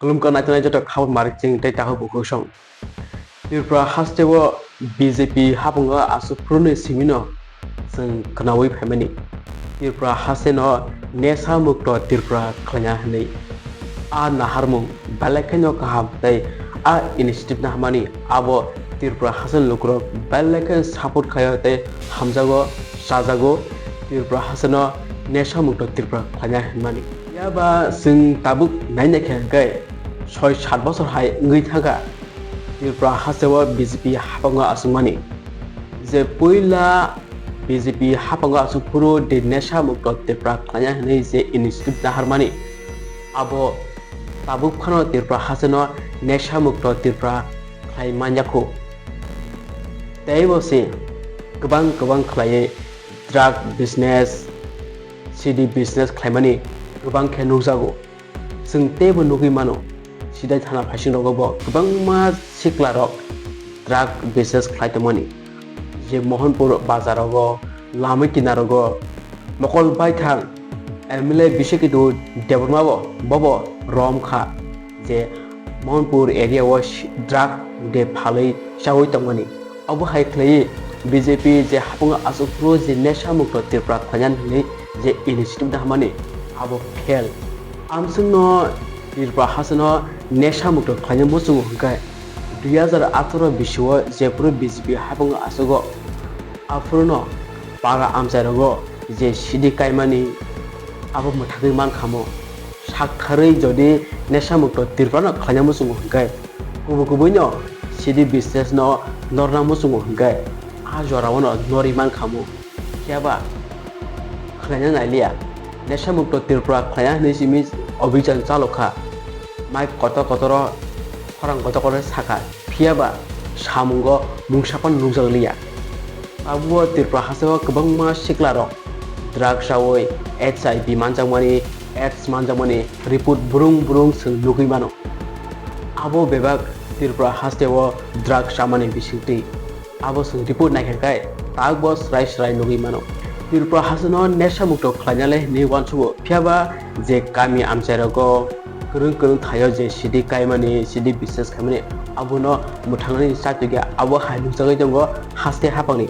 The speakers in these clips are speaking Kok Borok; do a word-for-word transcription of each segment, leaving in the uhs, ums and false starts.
Khulumkha naitonai joto khabo marik ching tei takhuk bukhuk song. Tripura hasteo B J P haphango aswk phuruni simino chwng khnaui phaimani. Tripura hasteno nesha mukto Tripura khlaina hwnwi a naharmung belai kheno kaham tei a initiative naharmani abo Tripura hasteni lukurok belai khe support khaio tei hamjago, chajago Tripura hasteno nesha mukto Tripura khlaina hwnmani. Phiya ba chwng tabuk naina khe hwnkhe soi sat bosor hai wngwi thangkha Tripura hasteo B J P haphango achukmani. Je puila B J P haphango achuk phuru de nesha mukto Tripura khlaina hwnwi je initiative naharmani, abo tabuk phano Tripura hasteno nesha mukto Tripura khlai manya khu. Teibo se kwbang kwbang khlaiwi drug business, C D business khlaimani kwbang khe nukjago. Chwng teibo nugwi mano, Sidai thana phaising rogo bo kwbangma sikla rok drug business khlai tongmani. Je Mohanpur bazar rogo, lama kinaro go, mokol baithang M L A Bishekitu Debbarma bo, bobo rom kha je Mohanpur area o si-, drug de phalwi chawi tongmani. Obo hai khlaiwi B J P je haphango achuk phuru je nesha mukto Tripura khlainani hwnwi je initiative naharmani abo fail. Amswkno Tripura hasteno nesha mukto khlaina muchungo hwnkhe dui hajar atharo bisio jephuru B J P haphango achugo, aphuruno para amchairogo je sidi kaimani abo mwthagwi mankhamu. Saktharwi jodi nesha mukto Tripurano khlaina muchungo hwnkhe, kubui kubuino sidi business no norna muchungo hwnkhe, a jorao no norwi mankhamu. Phiya ba khlaina nailiya. Nesha mukto Tripura khlaina hwnwi simi obhijan chalokha. Mike kotor kotoro, khorang kotor kotor sakha. Phiya ba samungo mungsa phano nukjak liya. Abo Tripura hasteo kwbangma sikla rok drug chawi H I V manjakmani, AIDS manjakmani report brung brung chwng nugwi mano. Abo bebak Tripura hasteo drug chamani bisingtwi. Abo chwng report naikha khe tabukbo srai srai nugwi mano. Tripura hasteno nesha mukto khlainale hinwi uansugo. Phiya ba je kami amchairogo kwrwng kwrwng thaio je sidi kaimani, sidi business khaimani, abono mwthangnani chatokya abo hai nukjagwi tongo haste haphangni.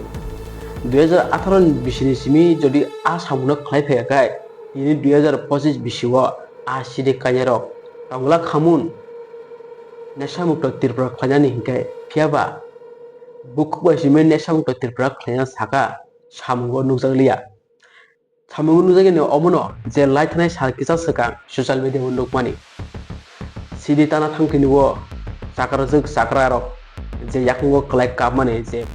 Dui hajar atharo ni bisini simi jodi a samungno khlai phaiya khe, tini dui hajar pochis bisio a sidi kainarok tongla khamun nesha mukto Tripura khlainani hinkhe, phiya ba bukhuk bai simi nesha mukto Tripura khlaina saka samungo nukjak liya. Samungo nukjakya ni omono je lai thanai sal kisa swkang social media o nukmani. Sidi tana thangkhe nugo chakrajwk chakrarok je yakungo kwlai kapmani je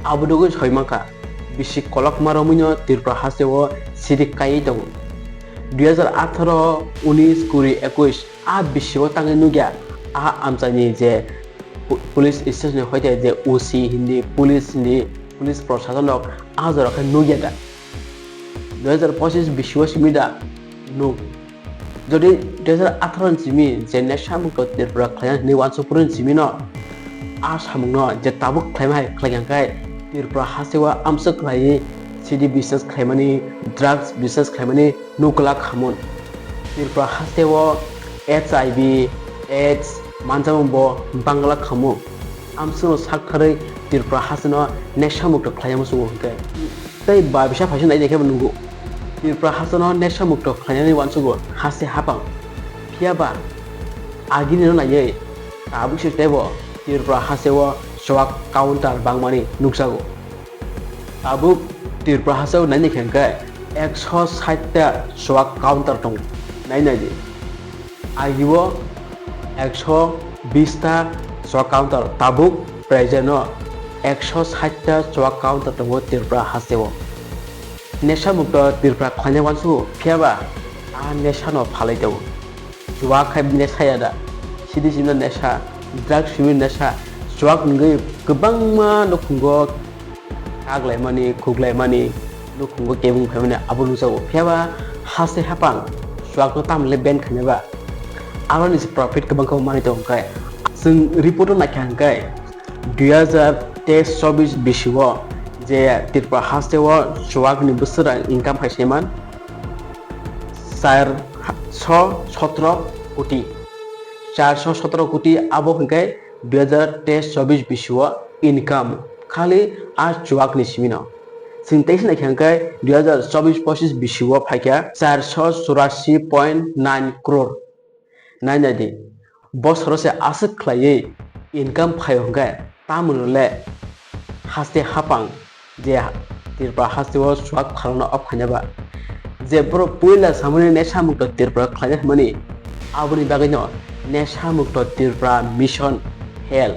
Abo dogwi soi mankha, bisi kolokma romwino Tripura hasteo sidi kaiwi tongo. Dui hajar atharo, unis, kuri, ekush a bisio tangwi nukya a amchaini je pu-, police station ni hoite je O C hindi, police hindi, police proshasonrok a jora khe nukya da. Dui hajar pochis bisio simi da nuk. Jodi dui hajar atharo ni simi je nesha mukto Tripura khlaina hinwi uansukphuru ni simi no a samungno je tabuk khlaima hai khlai kha khe Tripura hasteo amswk khlaiwi sidi business khlaimani, drugs business khlaimani nukla khamun. Tripura hasteo H I V, AIDS manjakmung bo bangla khamu. Amswkno saktharwi Tripura hasteno nesha mukto khlaina muchungo hinkhe. Tei ba bisa phaisa nai naikhe bo nukgo. Tripura hasteno nesha mukto khlainani uansugo haste haphang. Phiya ba agini no naiwi tabuk se teibo Tripura hasteo chuak counter bangmani nukjago. Tabuk Tripura hasteo nai naikhe hinkhe ekso sait ta chuak counter tongo. Nai naidi. Agio ekso bis ta chuak counter, tabuk present o ekso sait ta chuak counter tongo Tripura hasteo. Nesha mukto Tripura khlainai uansukgo, phiyaba a nesha no phalai tongo. Chuak khai nesha ya da, sidi sino nesha, drugs simi nesha, chuak wngwi kwbangma nukhungo kak laimani, khuk laimani, nukhungo kebeng phaimani abo nukjago. Phiyaba haste hapang chuak no tamle ban khainai ba, aroni se profit kwbang khe manwi tongo khe. Chwng report o naikha hwnkhe, dui hazar teis chobis bisio je Tripura haste o chuak ni bwswk rang income khai saiman, char sho sotro koti, char sho sotro koti abo hwnkhe dui hazar teis chobis bisio income khali a chuak ni simi no. Chwng teisa naikha hwnkhe dui hazar chobis pochis bisio phaikha char sho churasi point nine crore. Nai nai di, bosoro se aswk khlaiwi income phaio hwnkhe, tamoni le haste hapang je Tripura haste o chuak phalno off khaina ba. Je borok puila samani nesha mukto Tripura khlaina hwnmani, aboni bagwino nesha mukto Tripura mission hell.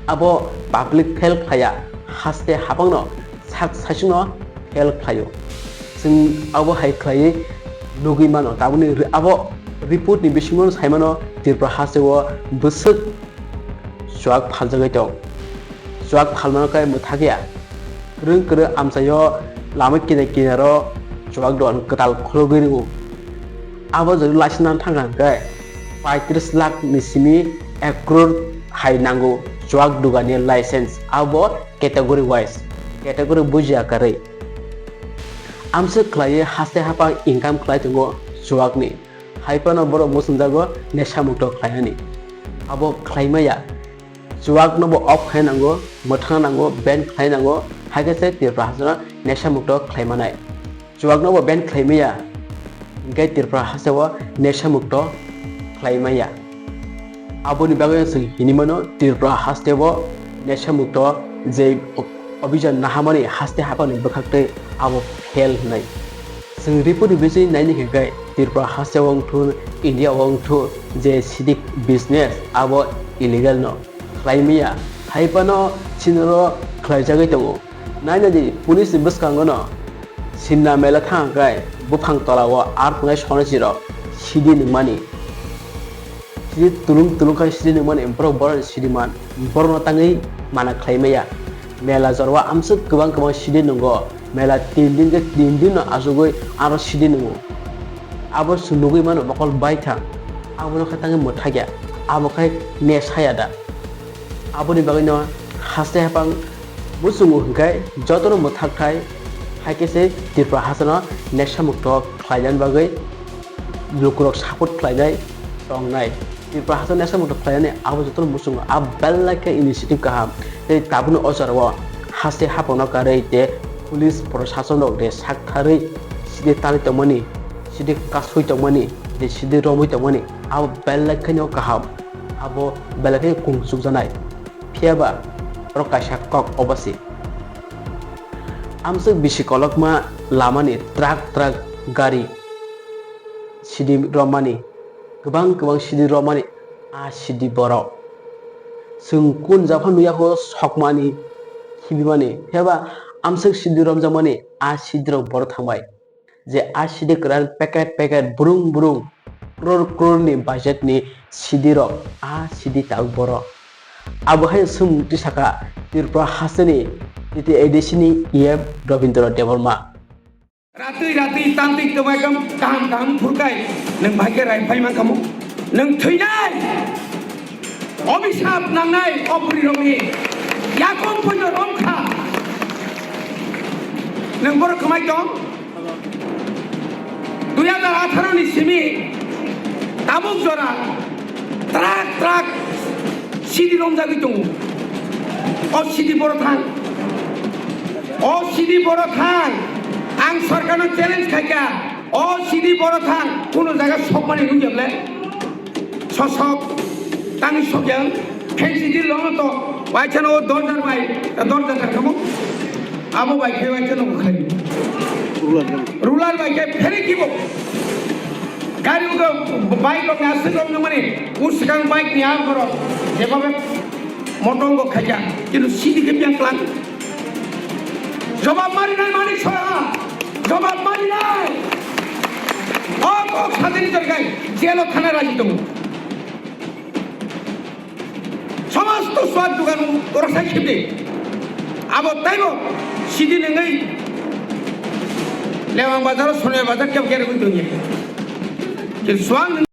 Abo public fail khlaiya, haste hapangno sak saichungno fail khlaio. Chwng abo hai khlaiwi nugwi mano. Tabukni re-, abo report ni bisingo sai mano Tripura haste o bwswk chuak phaljagwi tong. Chuak phalmano khe mwthakya. Kwrwng kwrwng amchaio lama kinar kinaro chuak dogan kwtal khulugwi rwo. Abo jodi license nang thangkha hwnkhe paitris lakh ni simi ek crore hai nango chuak dogani license. Abo category wise, category bujiya kwrwi. Amswk khlaiwi haste hapang income khlai tongo chuakni. Hai phano borok muchungjago nesha mukto khlainani. Abo khlai maya. Chuakno bo off khai nango, mwthang nango, ban khlai nango, hai khe se Tripura haste no nesha mukto khlai manai. Chuakno bo ban khlai maya, hwnkhe Tripura haste o nesha mukto khlai maya. Aboni bagwi chwng hinwi mano Tripura haste o nesha mukto je obhijan naharmani haste hapangni bwkhaktwi abo fail hwnwi. Chwng report ni bising naini hwnkhe Tripura haste o wngthu, India o wngthu je sidik business abo illegal no khlai maya, hai phano chini oro khlaijagwi tongo. Naina di, police ni bwskango no sinna mela thang khe buphang tola o ar tongnai sonai chirok sidi nungmani. Sidi tulung tulung khai sidi nungmani, borok borok ni sidi man, borok no tangwi mana khlai maya. Mela jora o amswk kwbang kwbang sidi nungo, mela tin din khe tin din no achugwi aro sidi nungo. Abo se nugwi mano mokol baithang, abo no khe tangwi mwthakya, abo khai nesha ya da. Aboni bagwi no haste hapang muchungo hwnkhe jotono mwthakthai, hai khe se Tripura haste no nesha mukto khlainani bagwi lukurok support khlainai tongnai. Tripura haste nesha mukto khlainani abo jotono muchungo, a belai khe initiative kaham. Tei tabukni o jora o haste hapang no karwi tei police prosason rok de sak tharwi sidi tali tongmani, sidi kasui tongmani, tei sidi romwi tongmani, abo belai khe no kaham. Abo belai khe kung chukjanai. Phiya ba oro kaisa kok obo se. Amswk bisi kolokma lamani truck truck gari sidi romani, kwbang kwbang sidi romani, a sidi borok. Chwng kun japhano yago sokmani, khibimani, phiya ba amswk sidi romjakmani, a sidi rok borok thangbai. Je a sidi kwran packet packet brung brung crore crore ni budget ni sidi rok, a sidi tabuk borok. Abo hai swngmung twi saka Tripura hasteni T T A D C ni E M Rabindra Debbarma. Ratwi ratwi tantwi twbai kam kaham kaham phurkai nwng bai khe rai phai man kamo. Nwng thwinai. Obisap nangnai o bwrwi rokni yakung poito romkha. Nwng borok kwmai tong? Dui hazar atharo ni simi tabuk jora truck truck sidi romjagwi tongo. O sidi boro thang. O sidi boro thang. Ang sorkarno challenge khaikha. O sidi boro thang. Kuno jaga sokmani nukya ble. Sosok tangwi sokya wng. Phensi di lono to waisano o dorjar bai, dorjar kamo. Abo bai khe waisano khlai. Ruler bai khe pheri kibo. Gari ugo bike rok aswk rok nangmani. Uskang bike ni a borok. Jebabe motong go khaja. Kintu sidi khe biang klang. Jobab mari nai mani sora. Jobab mani nai. O kok sadini jorgai jelo thana raji tongo. Somosto swag dugan oro sai khibdi. Abo taibo sidi nengwi Lewang bazar, Sonoi bazar kebo kere gwi tongya. Ke swag